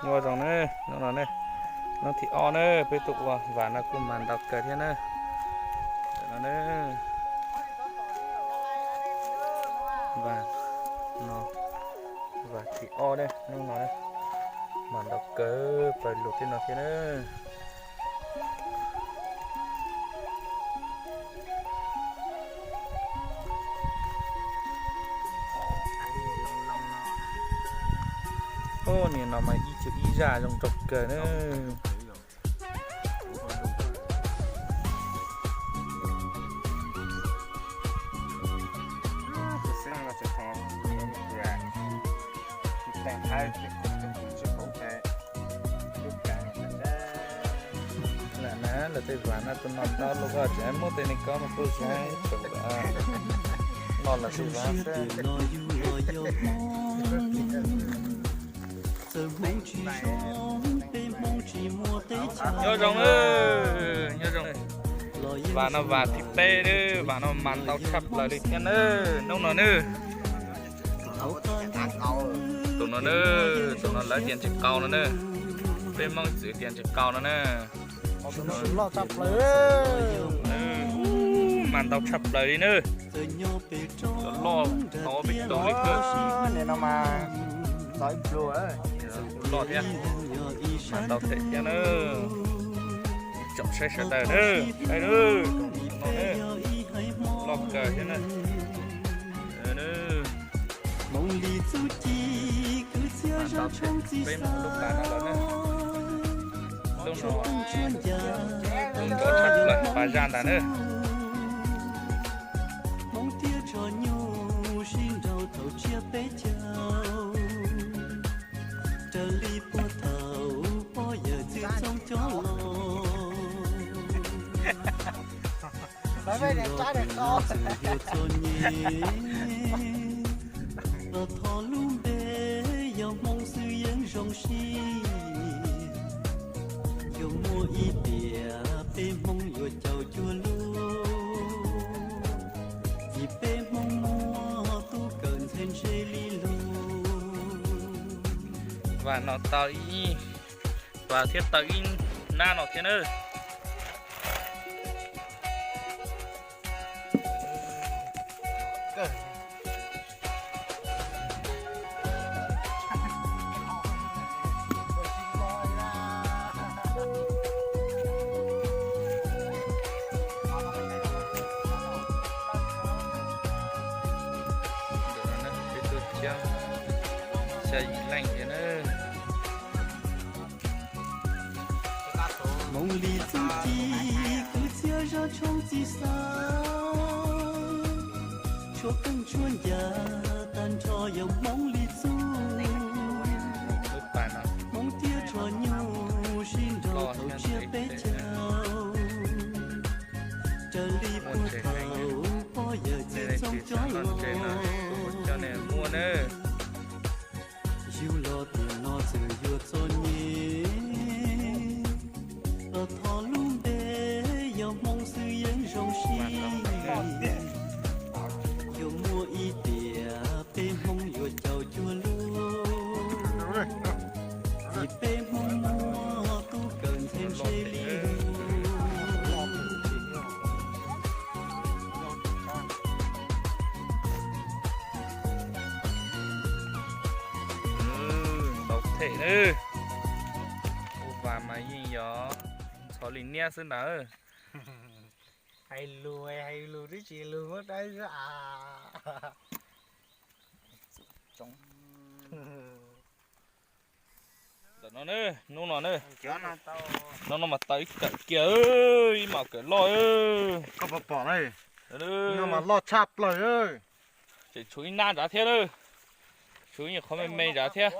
Nyob zoo na, hnub no ne, hnub thib ob na, peb tuaj ua vas no kuj mas ntau kawg thiab na. Tam no ne, vas no, vas thib ob ne, hnub no ne, mas ntau kawg plaws lug tej no thiab na. Ub, niag no mas ib co ib zaj zoo nraug kawg na. Lam na, lawv tej vas no tus no tau los koj tseem muab tej neeg koj mus kuj zoo, no lawv tej vas xwb. Nyob zoo, nyob zoo. Vas no vas thib peb na, vas no mas ntau tshaj plaws li thiab na, hnub no na. Tus no na, tus no lawv tias ntses qau no na, peb Hmoob txwv tias ntses qau no na. Mas ntau tshaj plaws li na. Loj tau peb tug li kawg. Loj thiab, mas ntau them thiab na. Tsom saib sawv daws na, saib na, loj kawg thiab na. Peb mus lub pas no lawm na. Lub no, lub no tshaj plaws pas zaj ntag na. Hmoob thiab tsho nyuj sib nraus thaum tsiab peb caug, raws li puag thaum pog yawm txwv txoob cov los. Yug los txwm yog txom nyem, los thov lub npe yog Hmoob xwb yeej zoo siab. Yuav muaj ib tiam peb Hmoob yuav caum cuag luag, vim peb Hmoob muaj tub kawm ntxhais ntse li lug. Vas no tau ib, vas thiab tau ib nab no thiab na. Ntawm no peb tuaj coob xya yim leej thiab na. Hmoob li txuj ci kwv txhiaj zaj tshoob txij xav, tshuab qeej tshuab ncas tag nrho yog Hmoob li txuj. Hmoob thiab tsho nyuj sib nraus thaum tsiab peb caug, raws li puag thaum pog yawm txwv txoob cov los. Yug los tiam no txwm yuav txom nyem, los thov lub npe yog Hmoob xwb yeej zoo siab. Yuav muaj ib tiam peb Hmoob yuav caum cuag luag, vim peb Hmoob muaj tub kawm ntxhais ntse li lug. Ntau them na. Ua vas mas yeej yog ntxhov li niab xwb ntag. Hais lus, hais lus twb tsis lus muab dawb xwb as. Ntawm no ne, hnub no ne, hnub no mas tau ib kawm kiag, ib mam kawm loj. Koj puas pom na, no mas loj tshaj plaws. Tseem tshuav ib nab nrad thiab lawm, tshuav ib qhov me me nrad thiab.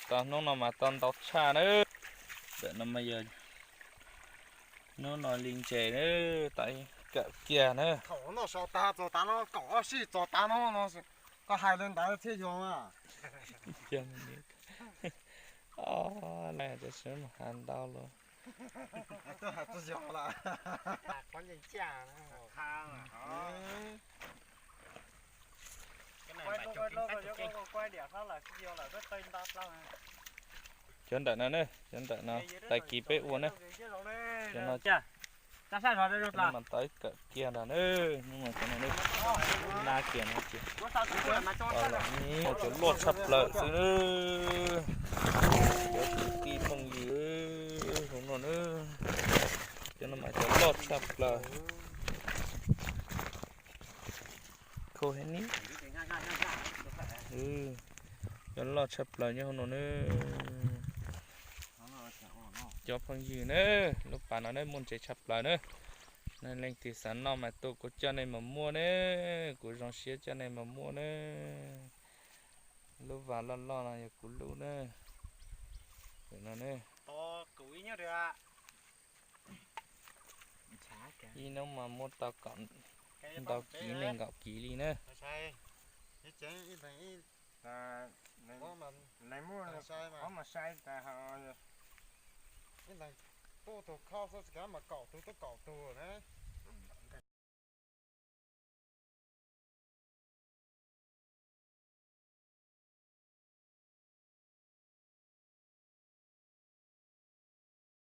Tau hnub no mas tau ntau tshaj na. Ntawm no mas yog hnub no li ntses na, tau ib kawm kiag na. Thaum noj sov tas txog tav no, kaum ob sij txog tav no no, koj hais li ntawd thiaj yog mas. Tab sis has ntau los. Twb hais tsis yog lawm. Qhov ntse ntsia. Quay luôn, quay luôn, quay luôn, quay Cov ntawm no ne, cov ntawm no, tag kis peb ua ne. Cov no mas tau ib kawm kiag ntag ne. Hnub no cov no ne, nab kiag no ces, cov loj tshaj plaws xwb ne. Cov kwv tij phooj ywg, hauv no ne, cov no mas cov loj tshaj plaws. Khau heev ni. Cov loj tshaj plaws nyob hauv no ne. Cov phooj ywg ne, lub pas no ne muaj ntses tshaj plaws ne. Leej twg xav noj mas tuaj kuv coj nej mus muab ne. Kuv zoo siab coj nej mus muab ne. Lub vas loj loj no yog kuv lub ne. No ne. Ib hnub mas muab tau kom ntau kiv nees nkaum kiv li na. Leej muaj, mas sai tas, ib leeg tuaj tus khau xwb, kav mas kaum tus tuaj kaum tus na.